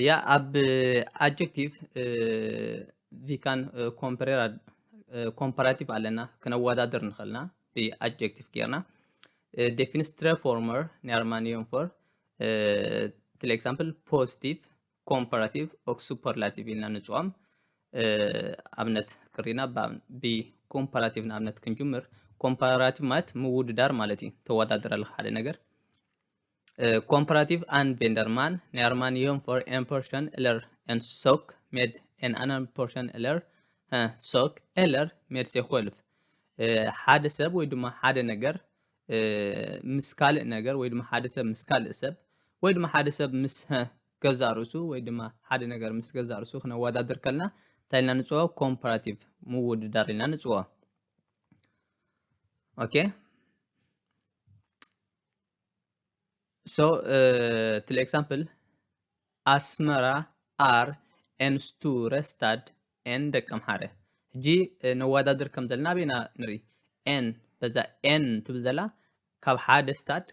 ያ ኣብ adjective we can compare comparative ኣለና፣ ክነወዳድር ንኽእልና ብ adjective ጌርና። Definite tre former ናይ ኣርማንዮን for ትል example positive፣ comparative ኦክ superlative ኢልና ንፅዎም። ኣብነት ክሪና ብ comparative ንኣብነት ክንጅምር። Comparative ማለት ምውድዳር ማለት እዩ። ተወዳድር ኣለኻ ሓደ ነገር። Comparative ኣንቬንደርማን ናይ ኣርማንዮን for en person eller en sak med en annan person eller sak eller med sig själv። ሓደ ሰብ ወይ ድማ ሓደ ነገር ምስ ካልእ ነገር ወይ ድማ ሓደ ሰብ ምስ ካልእ ሰብ ወይ ድማ ሓደ ሰብ ምስ ገዛእ ርእሱ ወይ ድማ ሓደ ነገር ምስ ገዛእ ርእሱ ክነወዳድር ከልና እንታይ ኢልና ንፅውዖ? Comparative ምውድዳር ኢልና ንፅውዖ። Okay. So ትል example ኣስመራ are en stor stad än ደቀምሓረ። ሕጂ ነወዳድር ከም ዘለና ኣበይና ንርኢ? En በዛ en ትብል ዘላ ካብ ሓደ stad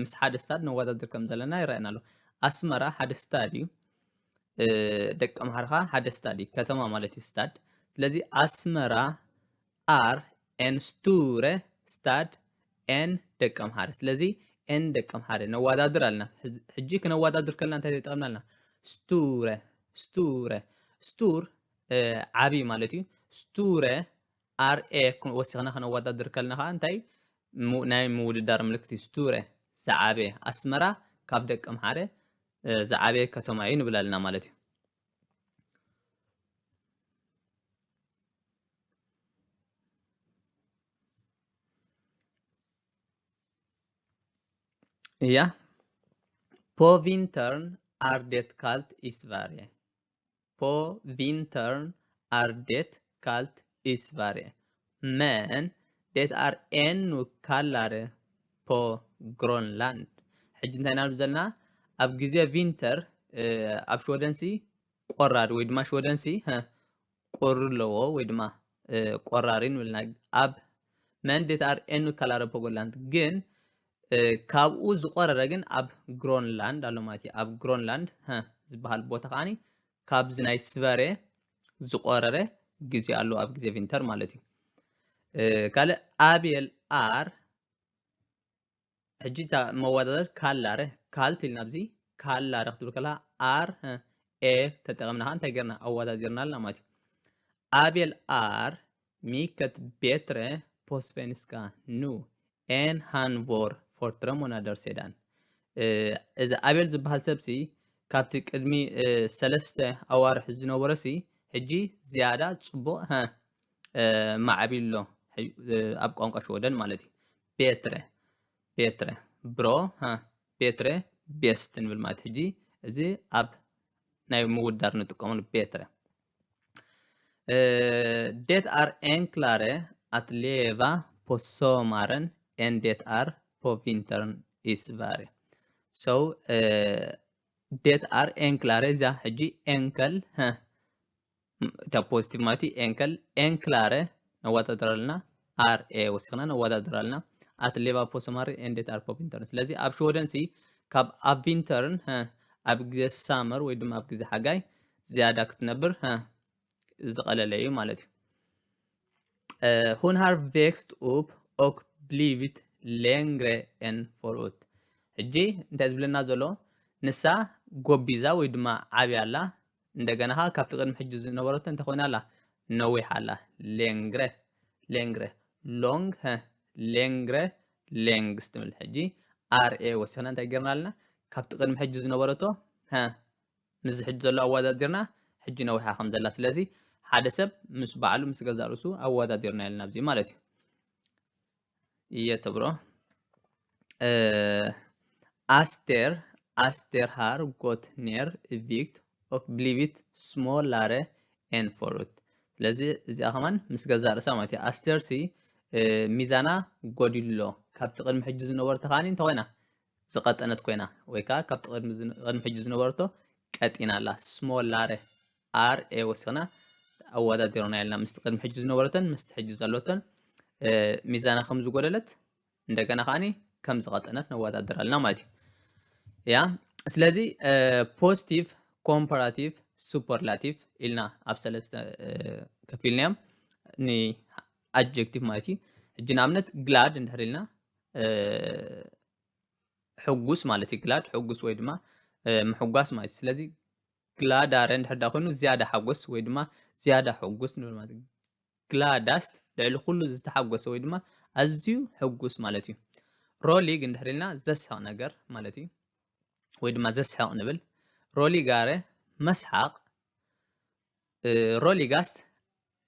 ምስ ሓደ stad ነወዳድር ከም ዘለና ይረኣየና ኣሎ። ኣስመራ ሓደ stad እዩ። ደቀምሓረ ኸዓ ሓደ stad እዩ፣ ከተማ ማለት እዩ stad። ስለዚ ኣስመራ are en stor stad än ደቀምሓረ። ስለዚ en ደቀምሓረ ነወዳድር ኣለና። ሕጂ ክነወዳድር ከለና እንታይ ተጠቐምና ኣለና? Store፣ store፣ stor ዓብዪ ማለት እዩ። Store are ወሲኽና ክነወዳድር ከለና ኸዓ እንታይ ናይ ምውድዳር ምልክት እዩ። Store ዝዓበየ፣ ኣስመራ ካብ ደቀምሓረ ዝዓበየ ከተማ እዩ ንብል ኣለና ማለት እዩ። Ja. På vintern är det kallt i Sverige. På vintern är det kallt i Sverige. Men det är ännu kallare på Grönland. ሕጂ እንታይ ኢና ንብል ዘለና? ኣብ ግዜ ቪንተር ኣብ ሽወደንሲ ቆራሪ ወይ ድማ ሽወደንሲ ቁሪ ኣለዎ ወይ ድማ ቆራሪ ንብልና። ኣብ men det är ännu kallare på Grönland ግን ካብኡ ዝቆረረ ግን ኣብ ግሮንላንድ ኣሎ ማለት እዩ። ኣብ ግሮንላንድ ዝበሃል ቦታ ከዓኒ ካብዚ ናይ ስቨሬ ዝቆረረ ግዜ ኣሎ ኣብ ግዜ ቪንተር ማለት እዩ። ካልእ ኣቤል are ሕጂ እታ መወዳደር ካላረ ካልት ኢልና ኣብዚ ካላረ ክትብል ከላ are e ተጠቐምና ከዓ እንታይ ጌርና ኣወዳዲርና ኣለና ማለት እዩ። ኣቤል are mycket bättre på svenska nu än han var för tre månader sedan። እዚ ኣቤል ዝበሃል ሰብሲ ካብቲ ቅድሚ ሰለስተ ኣዋርሕ ዝነበሮሲ ሕጂ ዝያዳ ፅቡቕ ማዕቢሉ ኣሎ ኣብ ቋንቋ ሽወደን ማለት እዩ። Bättre፣ bättre፣ bra፣ bättre፣ bäst ንብል ማለት ሕጂ እዚ ኣብ ናይ ምውዳር ንጥቀመሉ bättre። Det är enklare att leva på sommaren än det är på vintern i Sverige. So det är enklare እዚኣ ሕጂ enkel እታ positive ማለት እዩ። Enkel፣ enklare ነወዳድር ኣለና። Are e ወሲኽና ነወዳድር ኣለና። Att leva på sommaren än det är på vintern። ስለዚ ኣብ ሽወደን ሲ ካብ ኣብ ቪንተርን ኣብ ግዜ ሳመር ወይ ድማ ኣብ ግዜ ሓጋይ ዝያዳ ክትነብር ዝቐለለ እዩ ማለት እዩ። Hon har växt upp och blivit längre än förut። ሕጂ እንታይ ዝብለና ዘሎ? ንሳ ጎቢዛ ወይ ድማ ዓብያ ኣላ። እንደገና ኸዓ ካብቲ ቅድሚ ሕጂ ዝነበረቶ እንታይ ኮይና ኣላ? ነዊሓ ኣላ። Längre፣ längre፣ lång፣ längre፣ längst ትብል። ሕጂ are e ወሲኽና እንታይ ጌርና ኣለና? ካብቲ ቅድሚ ሕጂ ዝነበረቶ ምስዚ ሕጂ ዘሎ ኣወዳዲርና ሕጂ ነዊሓ ከም ዘላ። ስለዚ ሓደ ሰብ ምስ ባዕሉ ምስ ገዛእ ርእሱ ኣወዳዲርና ኢልና ኣብዚ ማለት እዩ። እየ ተብሮ ኣስቴር ኣስቴር har gått ner i vikt och blivit smalare än förut። ስለዚ እዚኣ ከማን ምስ ገዛእ ርእሳ ማለት እዩ። ኣስቴር ሲ ሚዛና ጎዲሉ ኣሎ። ካብቲ ቅድሚ ሕጂ ዝነበረቶ ከዓኒ እንተኾይና ዝቐጠነት ኮይና ወይ ከዓ ካብቲ ቅድሚ ሕጂ ዝነበረቶ ቀጢና ኣላ። Smalare፣ are e ወሲኽና ኣወዳዲሮና ኢልና ምስቲ ቅድሚ ሕጂ ዝነበረቶን ምስቲ ሕጂ ዘለቶን ሚዛና ከም ዝጎደለት እንደገና ከዓኒ ከም ዝቐጠነት ነወዳድር ኣለና ማለት እዩ። Ja, ስለዚ positive፣ comparative፣ superlative ኢልና ኣብ ሰለስተ ከፊልናዮም፣ ን adjective ማለት እዩ። ሕጂ ንኣብነት glad እንድሕር ኢልና ሕጉስ ማለት እዩ። glad ሕጉስ ወይ ድማ ምሕጓስ ማለት እዩ። ስለዚ gladare እንድሕር ዳ ኮይኑ ዝያዳ ሓጎስ ወይ ድማ ዝያዳ ሕጉስ ንብል ማለት እዩ። gladast ልዕሊ ኩሉ ዝተሓጎሰ ወይ ድማ ኣዝዩ ሕጉስ ማለት እዩ። rolig እንድሕር ኢልና ዘስሕቕ ነገር ማለት እዩ፣ ወይ ድማ ዘስሕቕ ንብል። roligare መስሓቕ፣ roligast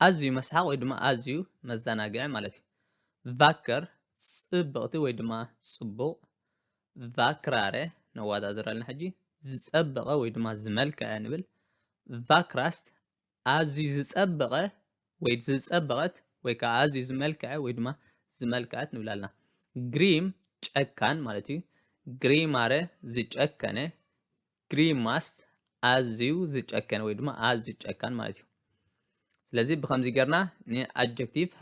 ኣዝዩ መስሓቕ ወይ ድማ ኣዝዩ መዘናግዒ ማለት እዩ። vacker ጽብቕቲ ወይ ድማ ጽቡቕ። vacrare ነወዳድረልና ሕጂ፣ ዝጸበቐ ወይ ድማ ዝመልከዐ ንብል። vacrast ኣዝዩ ዝጸበቐ ወይ ዝጸበቐት ወይ ከዓ ኣዝዩ ዝመልከዐ ወይ ድማ ዝመልከዐት ንብል ኣለና። grim ጨካን ማለት እዩ። grimare ዝጨከነ፣ grimast ኣዝዩ ዝጨከነ ወይ ድማ ኣዝዩ ጨካን ማለት እዩ። ስለዚ ብኸምዚ ጌርና ን adjective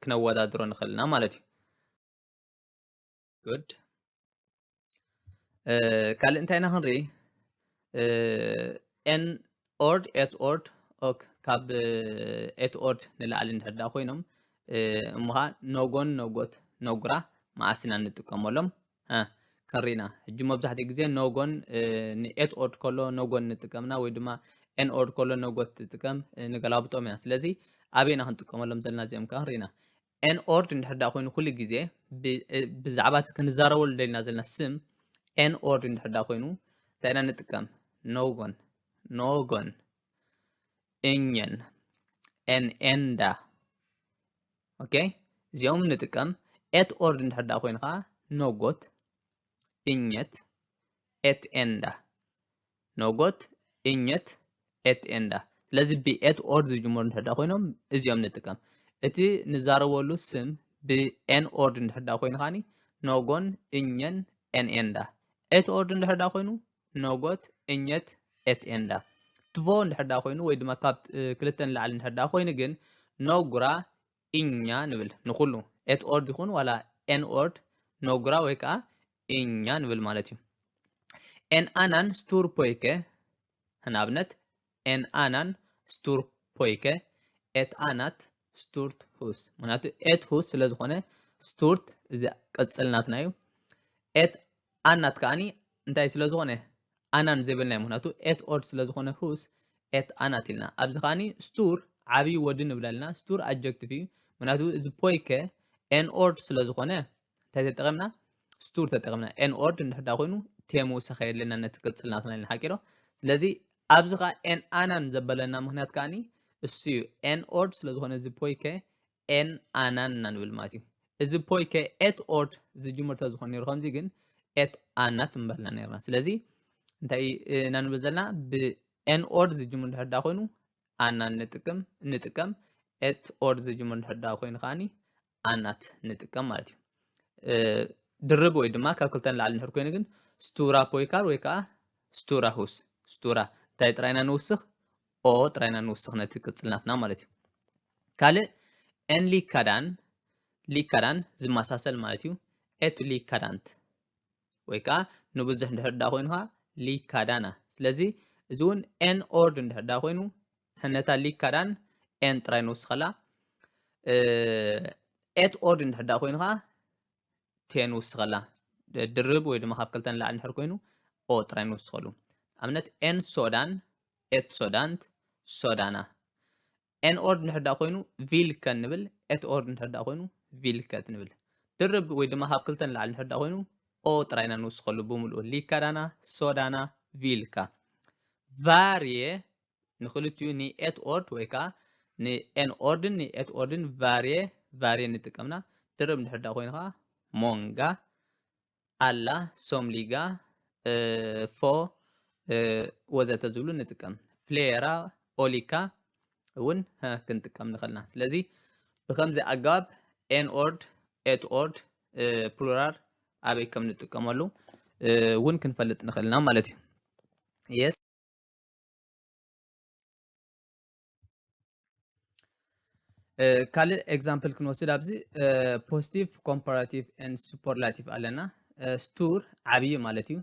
ክነወዳድሮ ንኽእል ኢና ማለት እዩ። good። ካልእ እንታይ ኢና ክንርኢ? en ord፣ et ord፣ ok፣ ካብ et ord ንላዕሊ እንድሕር ዳ ኮይኖም፣ እሞ ኸዓ någon፣ något፣ några መዓስ ኢና እንጥቀመሎም? ክንርኢ ኢና። ሕጂ መብዛሕትኡ ግዜ någon ን et ord ከሎ någon ንጥቀምና፣ ወይ ድማ en ord ከሎ något ትጥቀም፣ ንገላብጦም ኢና። ስለዚ ኣበይ ኢና ክንጥቀመሎም ዘለና እዚኦም ከኣ ክንርኢ ኢና። en ord እንድሕር ዳ ኮይኑ ኩሉ ግዜ ብዛዕባ እቲ ክንዛረበሉ ደሊና ዘለና ስም en ord እንድሕር ዳ ኮይኑ እንታይ ኢና ንጥቀም? någon፣ någon፣ ingen፣ en enda። ok፣ እዚኦም ንጥቀም። et ord እንድሕር ዳ ኮይኑ ከዓ något፣ inget፣ et enda። något፣ inget፣ et enda። ስለዚ ብ et ord ዝጅመሩ እንድሕር ዳ ኮይኖም እዚኦም ንጥቀም። እቲ ንዛረበሉ ስም ብ en ord እንድሕር ዳ ኮይኑ ከዓኒ någon፣ ingen፣ en enda። et ord እንድሕር ዳ ኮይኑ något፣ inget፣ et enda። två እንድሕር ዳ ኮይኑ ወይ ድማ ካብ ክልተ ንላዕሊ እንድሕር ዳ ኮይኑ ግን några፣ inga ንብል ንኩሉ። et ord ይኹን ዋላ en ord några ወይ ከዓ inga ንብል ማለት እዩ። en annan stor pojke፣ ንኣብነት en annan stor pojke፣ ett annat stort hus። ምክንያቱ ett hus ስለ ዝኾነ stort እዚ ቅጽል ናትና እዩ። ett annat ከዓኒ እንታይ ስለ ዝኾነ annan ዘይብልናዮ፣ ምክንያቱ et ord ስለ ዝኾነ hus ett annat ኢልና። ኣብዚ ከዓኒ stor ዓብዪ ወዲ ንብል ኣለና። stor adjective እዩ። ምክንያቱ እዚ pojke en ord ስለ ዝኾነ እንታይ ተጠቐምና? stor ተጠቐምና። en ord እንድሕር ዳ ኮይኑ ቴ ምውሳኽ የድልየና ነቲ ቅጽል ናትና ኢልና ሓቂዶ። ስለዚ ኣብዚ ኸዓ en annan ዘበለና ምክንያት ከዓኒ እሱ እዩ። en ord ስለ ዝኾነ እዚ pojke en annan ኢና ንብል ማለት እዩ። እዚ pojke ett ord ዝጅምር ተዝኾን ነይሩ ከምዚ ግን ett annat ምበልና ነይርና። ስለዚ እንታይ ኢና ንብል ዘለና? ብ en ord ዝጅምር እንድሕር ዳ ኮይኑ annan ንጥቀም፣ ንጥቀም። ett ord ዝጅምር እንድሕር ዳ ኮይኑ ከዓኒ annat ንጥቀም ማለት እዩ። ድርብ ወይ ድማ ካብ ክልተ ንላዕሊ እንድሕር ኮይኑ ግን stora pojkar ወይ ከዓ stora hus፣ stora እንታይ ጥራይና ንውስኽ? å ጥራይና ንውስኽ ነቲ ቅጽል ናትና ማለት እዩ። ካልእ en likadan፣ likadan ዝመሳሰል ማለት እዩ። ett likadant ወይ ከዓ ንብዙሕ እንድሕር ዳ ኮይኑ ከዓ likadana። ስለዚ እዚ እውን en ord እንድሕር ዳ ኮይኑ ነታ likadan en ጥራይ ንውስኸላ። ett ord እንድሕር ዳ ኮይኑ ከዓ ቴ ንውስኸላ። ድርብ ወይ ድማ ካብ ክልተ ንላዕሊ እንድሕር ኮይኑ å ጥራይ ንውስኸሉ። ኣብነት en sådan፣ ett sådant፣ sådana። en ord እንድሕር ዳ ኮይኑ vilken ንብል፣ ett ord እንድሕር ዳ ኮይኑ vilket ንብል። ድርብ ወይ ድማ ካብ ክልተ ንላዕሊ እንድሕር ዳ ኮይኑ å ጥራይ ኢና ንውስኸሉ ብምልኡ። Likadana፣ sådana፣ vilka። Varje ንክልቲኡ ን ett ord ወይ ከዓ ን en orden ን ett orden varje፣ varje ንጥቀምና። ድርብ እንድሕር ዳ ኮይኑ ከዓ många፣ alla፣ somliga፣ få ወዘተ ዝብሉ ንጥቀም። Flera፣ olika እውን ክንጥቀም ንኽእልና። ስለዚ ብከምዚ ኣገባብ en ord፣ ett ord፣ plural ኣበይ ከም ንጥቀመሉ እውን ክንፈልጥ ንኽእልና ማለት እዩ። Yes። ካልእ example ክንወስድ ኣብዚ positive፣ comparative and superlative ኣለና። Stor ዓብዪ ማለት እዩ።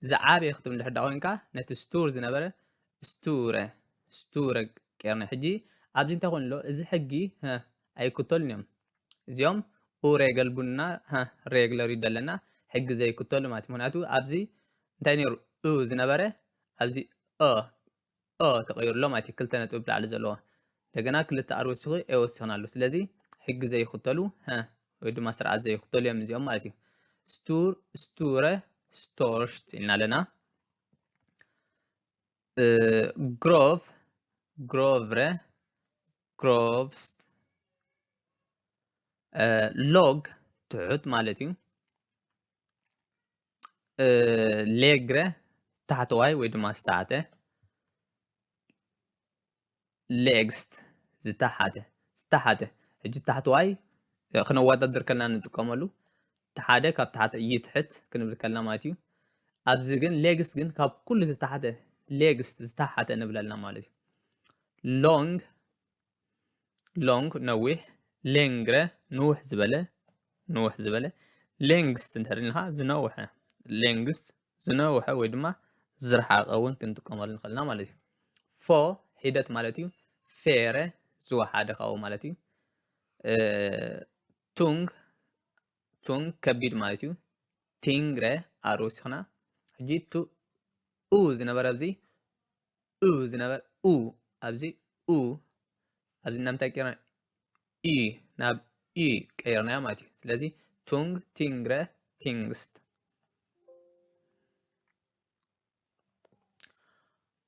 ዝዓበየ ክትብል እንድሕር ዳ ኮይንካ ነቲ ስቱር ዝነበረ ስቱረ ስቱረ ቀይርና። ሕጂ ኣብዚ እንታይ ኮይኑ ኣሎ? እዚ ሕጊ ኣይክተሉን እዮም። እዚኦም ኡ ሬገል ቡና ሬግለር ይደለና ሕጊ ዘይክተሉ ማለት እዩ። ምክንያቱ ኣብዚ እንታይ ነይሩ? ኡ ዝነበረ ኣብዚ ኦ ኦ ተቐይሩ ኣሎ ማለት እዩ። ክልተ ነጥቢ ብላዕሊ ዘለዎ እንደገና ክልተ ኣር ወሲኹ ኤ ወሲኽና ኣሎ። ስለዚ ሕጊ ዘይኽተሉ ወይ ድማ ስርዓት ዘይኽተሉ እዮም እዚኦም ማለት እዩ። ስቱር፣ ስቱረ፣ ስቶርሽት ኢልና ኣለና። ግሮቭ፣ ግሮቭረ፣ ግሮቭስት፣ ሎግ ትሑት ማለት እዩ። ሌግረ ታሕተዋይ ወይ ድማ ዝተሓተ፣ ሌግስት ዝተሓተ ዝተሓተ። ሕጂ ታሕተዋይ ክነወዳድር ከለና ንጥቀመሉ ሓደ ካብ ታሕተ ይትሕት ክንብል ከለና ማለት እዩ። ኣብዚ ግን ሌግስት ግን ካብ ኩሉ ዝተሓተ ሌግስት ዝተሓተ ንብለልና ማለት እዩ። ሎንግ ሎንግ ነዊሕ፣ ሌንግረ ንውሕ ዝበለ ንውሕ ዝበለ፣ ሌንግስት እንድሕር ኢልካ ዝነውሐ ሌንግስት ዝነውሐ ወይ ድማ ዝረሓቐ እውን ክንጥቀመሉ ንኽእልና ማለት እዩ። ፎ ሒደት ማለት እዩ። ፌረ ዝወሓደ ካብኡ ማለት እዩ። ቱንግ ቱንግ ከቢድ ማለት እዩ። ቲንግረ ኣር ወሲኽና ሕጂ ቱ ኡ ዝነበረ ኣብዚ ኡ ዝነበረ ኡ ኣብዚ ኡ ኣብዚ እናምታይ ቀይርና ኢ ናብ ኢ ቀይርናዮ ማለት እዩ። ስለዚ ቱንግ ቲንግረ ቲንግስት።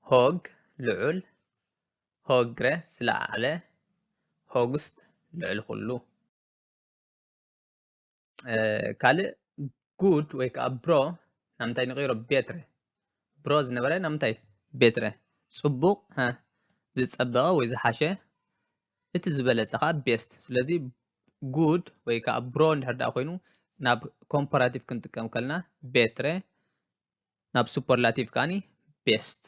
ሆግ ልዑል፣ ሆግረ ዝለዓለ፣ ሆግስት ልዕሊ ኩሉ። ካልእ ጉድ ወይ ከዓ ብሮ ናብ ምንታይ ንቕይሮ? ቤትረ። ብሮ ዝነበረ ናብ ምንታይ? ቤትረ። ፅቡቕ፣ ዝፀበቐ ወይ ዝሓሸ፣ እቲ ዝበለፀ ከዓ ቤስት። ስለዚ ጉድ ወይ ከዓ ብሮ እንድሕር ደኣ ኮይኑ ናብ ኮምፓራቲቭ ክንጥቀም ከለና ቤትረ፣ ናብ ሱፐርላቲቭ ከዓኒ ቤስት።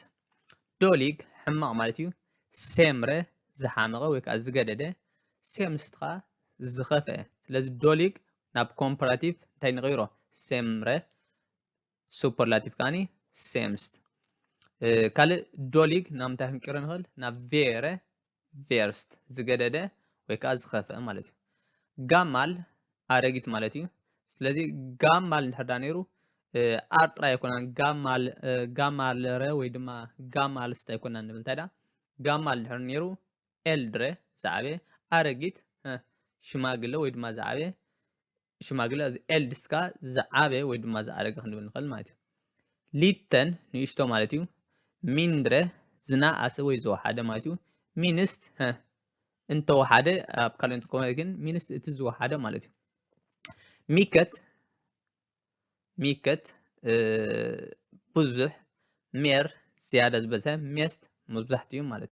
ዶሊግ ሕማቕ ማለት እዩ። ሴምረ ዝሓመቐ ወይ ከዓ ዝገደደ፣ ሴምስት ከዓ ዝኸፍአ። ስለዚ ዶሊግ ናብ ኮምፓራቲቭ እንታይ ንቕይሮ? ሴምረ፣ ሱፐርላቲቭ ከዓኒ ሴምስት። ካልእ ዶሊግ ናብ ምንታይ ክንቅይሮ ንኽእል? ናብ ቬረ፣ ቬርስት፣ ዝገደደ ወይ ከዓ ዝኸፍአ ማለት እዩ። ጋማል ኣረጊት ማለት እዩ። ስለዚ ጋማል እንድሕር ዳ ነይሩ ኣር ጥራይ ኣይኮነን፣ ጋማል ጋማልረ ወይ ድማ ጋማልስት ኣይኮነን ንብል። እንታይ ዳ ጋማል እንድሕር ነይሩ ኤልድረ ዝዓበየ፣ ኣረጊት ሽማግለ ወይ ድማ ዝዓበየ ሽማግለ፣ እዚ ኤልድስት ከኣ ዝዓበየ ወይ ድማ ዝኣረገ ክንብል ንኽእል ማለት እዩ። ሊተን ንእሽቶ ማለት እዩ። ሚንድረ ዝነኣሰ ወይ ዝወሓደ ማለት እዩ። ሚንስት እንተወሓደ ኣብ ካልኦት ከሆነ ግን ሚንስት እቲ ዝወሓደ ማለት እዩ። ሚከት ሚከት ብዙሕ፣ ሜር ዝያዳ ዝበዝሐ፣ ሜስት መብዛሕትኡ ማለት እዩ።